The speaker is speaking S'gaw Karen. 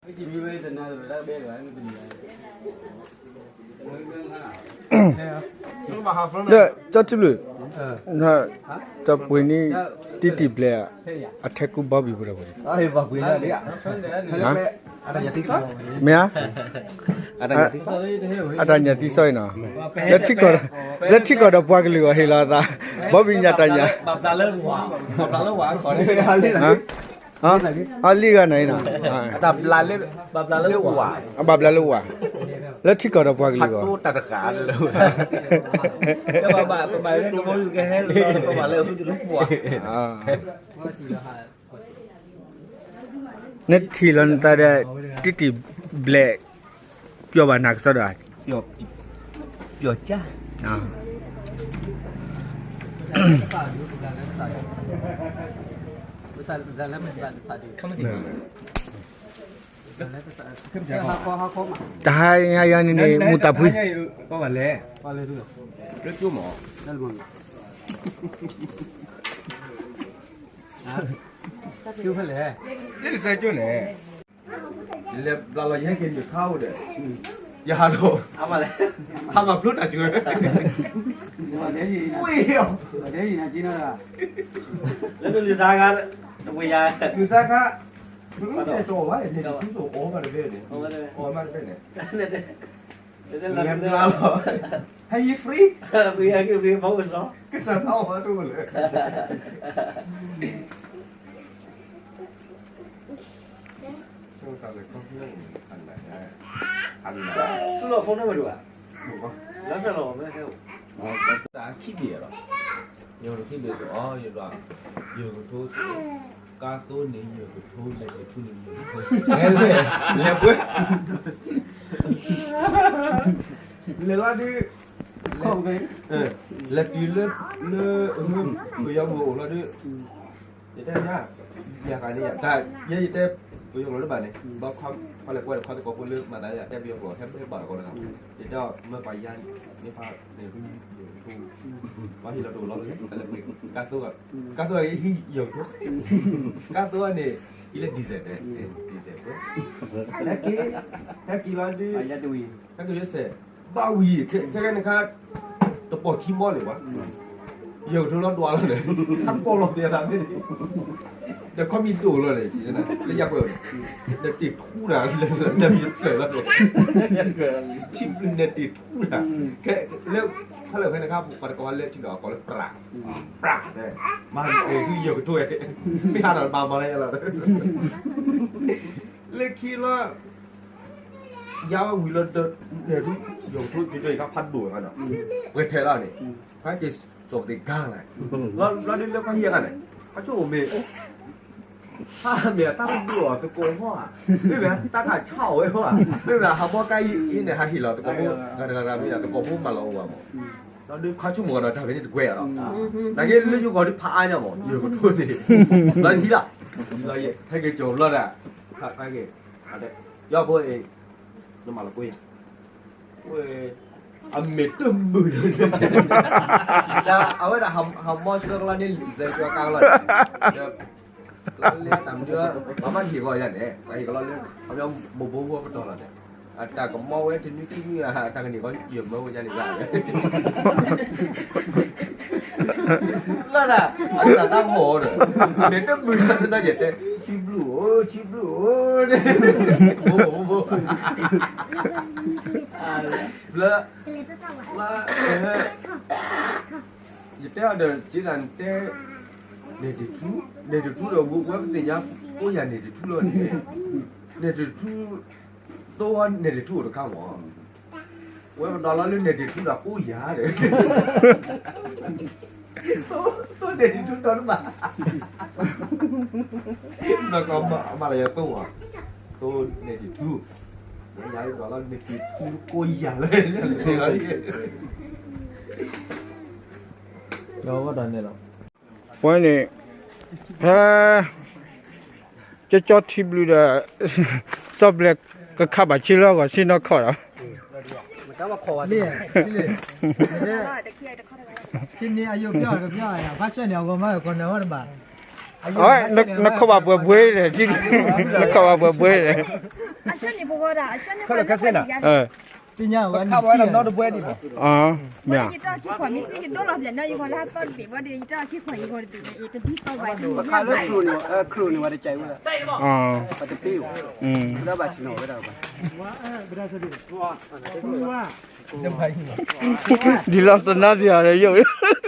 လၢကၠီထံဘျုး, တပှ့ၤန့ၣ် တံၢ်တံၢ်ဘျဲၣ်, အထဲကူဘီဘံၣ်ဖိတပှ့ၤ, မ့ၢ်ဧါ, အတၢ်ညၣ်သံစီအံၤနီၤ, လၢထံကီၢ်ဒီးပှၤကလုာ်အဂီၢ်ဟ့ၣ်လီၤအသး, ဘီဘံၣ်ညၣ်တၢ်ညၣ် အလံဂၤန့ၣ်နီၤ, အဘၣ်ဘျါလၢဝၤ, လၢထံကီၢ်ဒီးပှၤကလုာ်အဂီၢ်, နထံၣ်လီၤနသးဒီး တံၢ်တံၢ်ဘျဲၣ် ပျီဘၣ်နၤကစီဒီး, ပျီကၢ် တဟါညါယၤန့ၣ်န့ၣ် မူတၢ်ဖှံ, လၢကၠိမး, လၢကၠိန့ၣ်, လဲၤဘျးလီၤယဟဲက့ၤနုာ်ခါအိၣ်ဒီး, ယဟးဒီး, ဟးမၤဖျိတၢ်စၢၤ, လၢနုာ်စါခါ, နုာ်စါခါ, အီၣ်မးတဘ့ၣ်န့ၣ်, အီၣ်မးတဘ့ၣ်န့ၣ်, လဲၤဘျးလီၤ, ဟဲယံၤ free, ကစၢ်တၢ်အီၣ်မးတအိၣ်လၢ ဆူလီၤ phone န့ၣ်မတၤဘၣ်, လီၤဆၢလီၤမ့ၢ်ဟဲအိၣ်, တၢ်ခံဘ့ၣ်လီၤ, ယိၤတခံဘ့ၣ်အီၤ, ယိၤကထိ, ကါသိန့ၣ်ယိၤကထိ, လဲၤတထူန့ၣ်ယိၤကထိ, လဲၤပှဲၤ, လဲၤလီၤဒုး, လဲၤတုၤလၢ, လၢ, ပယီၤမုၢ်အိၣ်လီၤဒုး ယတဲညါ, ယၤဃးန့ၣ်ယၤ, တၢ်ယဲယတဲ, ပယီၤကျိာ်လၢဘၣ်န့ၣ် ဘၣ်ခီ, ဖီလဲၣ်ကွဲဒီးခီသကိးဖိလၢမၤသးလၢယၤတဲပယီၤကျိာ် ဟဲဘၣ်ဘၣ်တကီလၢ, ယတဲမ့ၢ်ပှၤယါန့ၣ်ဖးန့ၣ်, ဘၣ်ဟံၣ်လီၤတအိၣ်လီၤလၢ, ကါသိ, ကါသိဟံၣ်ယီၤကထိ, ကါသိန့ၣ်, ဟံၣ်လၢ diesel န့ၣ်, diesel ဖိ, ဟဲက့ၤ, ဟဲက့ၤလီၤဒုး, ဟဲက့ၤလၢစဲး, ဘၣ်ဝံၤ ခဲကနခါ, တပိာ်ခံမီၢ်န့ၣ်ဘၣ်, ယီၤကထိလီၤဒွးလီၤန့ၣ်, ဟးကိးလီၤပျဲသးမ့ၢ်န့ၣ်, ဒီးခီမံၤဒိၣ်လီၤန့ၣ်, လၢယကွဲးအီၤန့ၣ်, နတ့ၢ်ထူနၤ, နမံၤဖျၢၣ်လီၤန့ၣ်, ထံဘျုးနတ့ၢ်ထူနၤ, ခဲ, လၢ, ဖဲလၢဖဲနခါ ပှၤတကိးဝဲလၢထံဒီးအကိးလၢပြၢ်, ပြၢ်, မၤန့ၢ်သုယီၤကထိ, မ့ၢ်ဟးဒီးတဘၣ်မၤလၢယလီၤ, လၢခံလီၤ ယါဝဲဝံၤလီၤဒီး, ယီၤကထိကၠိကၠိအံၤခါဖးဒိၣ်အခါဒီး, ပှဲၤထဲးလီၤန့ၣ်, ဖဲက့ၤစိာ်ပသ့ၣ်ကါလီၤ, လီၤလီၤဒုးလၢခီဟံၣ်အခါန့ၣ်, ခီဆိကမိၣ်မ့ၢ်, ဟါမ့ၢ်တၢ်ဖးဒိၣ်အီၤသကိးဟီဧါ, မ့မ့ၢ်တၢ်ခးဆါအီၤဝဲဟီဧါ, မ့မ့ၢ်ဟးဘီကါအံၤန့ၣ် ဟးဟ့ၣ်လီၤသကိးဖိ, ဂၤတဂၤဂၤမ့ၢ်သကိးဖိမၤလီၤအိၣ်ဘၣ်မး, လီၤဒုးခီဆိကမိၣ်ဒီးတၢ်ဖဲန့ၣ်တကွဲးအီၤလီၤ, နာ်က့လၢယိၤကီၢ်ဒုးဖးအါညါမး ယီၤကထိန့ၣ်, လီၤဟံးလီၤ, ဟဲက့ၤကၠီၤဘျီဒၣ်, ယီၤဖိအံၤ, နမၤလီၤကွံာ်ယၤ အမ့ၢ်တမုာ်ဒီး, အဝဲဒၣ်ဟးမီၢ်စၢၤကလီန့ၣ် လံာ်စဲးကီကါကလီန့ၣ်, လၢတၢ်မနုၤ, ပှၤမ့ၢ်ဟ့ၣ်ဂီၤယၤန့ၣ် ပှၤဟ့ၣ်ကလီလၢ, အမ့ၢ်ဘိဘိဖိပတီၢ်လီၤန့ၣ်, အတၢ်ကမီဝဲတနွံခံနွံ အတၢ်ကန့ၢ်ဂီၤ ယမၢဝဲယၤန့ၣ်ဘၣ်, လီၤဒၣ်, အတၢ်တၢ်ဂီၤဒီး, မ့ၢ်တမုာ်ဒီးယတဲ, ထံဘျုးဧၢ, ထံဘျုးဧၢ, ဘိဘိဘိဘိ ဘျၢ, ယတဲအီၤဒီး က့သးတဲ, နဲၣ်တထူ, နဲၣ်တထူဒီး ဝဲပသ့ၣ်ညါ, အိၣ်ယၤနဲၣ်တထူလီၤန့ၣ်, နဲၣ်တထူ, သိဝဲနဲၣ်တထူအိၣ်တခါမး, ဝဲပဒီးလီၤလၢနဲၣ်တထူဒီး အိၣ်ယၤဒီး သိ, သိနဲၣ်တထူတီတဘၣ်, နီၢ်ကီၢ်မၤလၢယၤသိဝဲ, သိနဲၣ်တထူ, ဝဲယၤဒီးလီၤနဲၣ်တထူကိးယၤလၢ, ပဝဲန့ၣ်, ဖဲ ကၠီကၠီထံဘျုးဒီး စီၤဘျဲၣ်ကခးဘၣ်ဆ့လၢအဂီၢ်ဆ့နီၢ်ခီၣ်ဒီး, ဆ့န့ၣ်အယိၣ်ပျီတပျီ, ဖးဆၢန့ၣ် အဂီၢ်မးကီၢ်နၢ်ဝဲတဘၣ်, အဝဲ နခိးဘၣ်ပှဲၤပှဲၤလဲၣ်, နခိးဘၣ်ပှဲၤပှဲၤလဲၣ်, အဆၢန့ၣ်ပဂီၢ်ဒီး အဆၢန့ၣ်ပဂီၢ်ဒီး ခါလၢကစ့နၤ, ခါဝဲနီတဘှဲဒံးဘၣ်, မ့ၢ် ယတၢ်ခံခွါမ့ၢ်စ့ယဒိၣ်လီၤပျဲၢ်နီၢ်ယဂီၢ်လၢအသီတဘ့ၣ်ဘၣ်ဒီး ယတၢ်ခံခွါယဂီၢ်တဘ့ၣ်န့ၣ် ယတဒ်သိးဘၣ်ဒ် ခါလၢခရူၣ်န့ၣ် ခရူၣ်န့ၣ်ဝဲတကဲဝဲဒၣ်, ပတပ့ၢ်ဘၣ်, လၢဘၣ်ဆ့ၣ်နီၤဝဲဒၣ်ဘၣ်, ဒ်လီၤသနါဒံးဧါ ယိၣ်